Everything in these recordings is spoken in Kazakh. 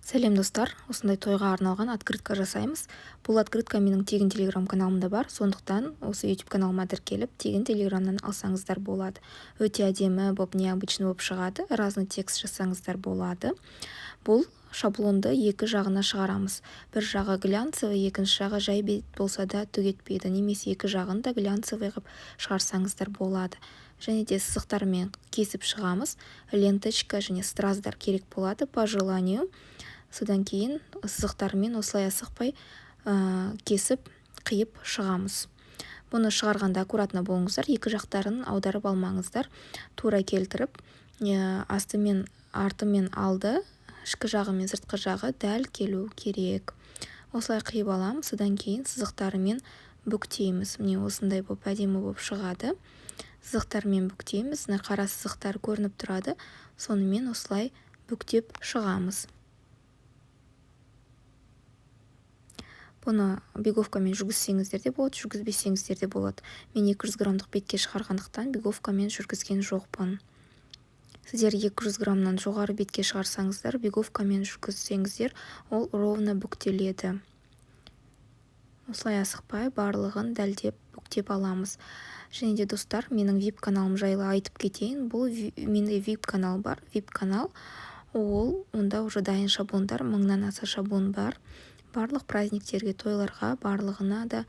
Сәлем, достар! Осындай тойға арналған открытка жасаймыз. Бұл открытка менің тегін Телеграм каналымда бар, сондықтан осы YouTube каналыма тіркеліп, тегін Телеграмнан алсаңыздар болады. Өте әдемі болып, необычный болып шығады. Разный текст жазсаңыздар болады. Бұл шаблонды екі жағына шығарамыз: бір жағы глянцевый, екінші жағы жай бет болса да түк етпейді, немесе екі жағын да глянцевый қылып шығарсаңыздар болады. Және де сызықтармен кесіп шығамыз. Ленточка және страздар керек болады по желанию. Содан кейін сызықтармен осылай асықпай кесіп, қиып шығамыз. Бұны шығарғанда аккуратно болыңыздар, екі жақтарын аударып алмаңыздар. Тура келтіріп, асты мен арты мен алды, ішкі жағы мен сыртқы жағы дәл келу керек. Осылай қиып аламыз. Содан кейін сызықтарымен бүктейміз. Міне, осындай болып, әдемі болып шығады. Сызықтармен бүктейміз. Мына қара сызықтар көрініп тұрады, сонымен осылай бүктеп шығамыз. Бұны биговкамен жүргізсеңіздер де болады, жүргізбесеңіздер де болады. Мен 200 граммдық бетке шығарғандықтан, биговкамен жүргізген жоқпын. Сіздер 200 граммнан жоғары бетке шығарсаңыздар, биговкамен жүргізсеңіздер, ол ровно бүктеледі. Осылай асықпай барлығын дәлдеп бүктеп аламыз. Және де, достар, менің VIP каналым жайлы айтып кетейін. Бұл менде VIP канал бар. VIP канал ол, онда уже дайын шаблондар, 1000-нан аса шаблон бар. Барлық праздниктерге, тойларға, барлығына да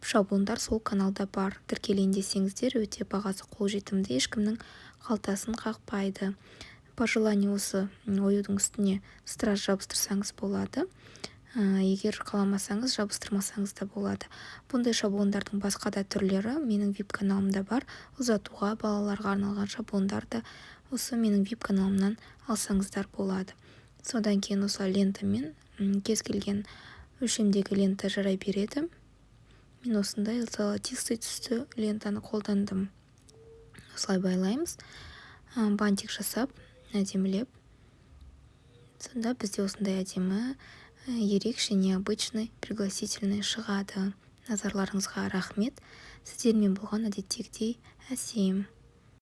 шаблондар сол каналда бар. Тіркелейін десеңіздер, өте бағасы қолжетімді, ешкімнің қалтасын қақпайды. По желанию осы оюдың үстіне страз жабыстырсаңыз болады, егер қаламасаңыз, жабыстырмасаңыз да болады. Бұндай шаблондардың басқа да түрлері менің VIP каналымда бар. Ұзатуға, балаларға арналған шаблондар да осы менің VIP каналымнан алсаңыздар болады. Содан кейін осылай лентамен, кез келген өлшемдегі лента жарай береді. Мен осындай золотистый түсті лентаны қолдандым. Осылай байлаймыз, бантик жасап, әдемілеп. Сонда бізде осындай әдемі, ерекше, необычный пригласительный шығады. Назарларыңызға рахмет! Сіздермен болған әдеттегідей Әсем.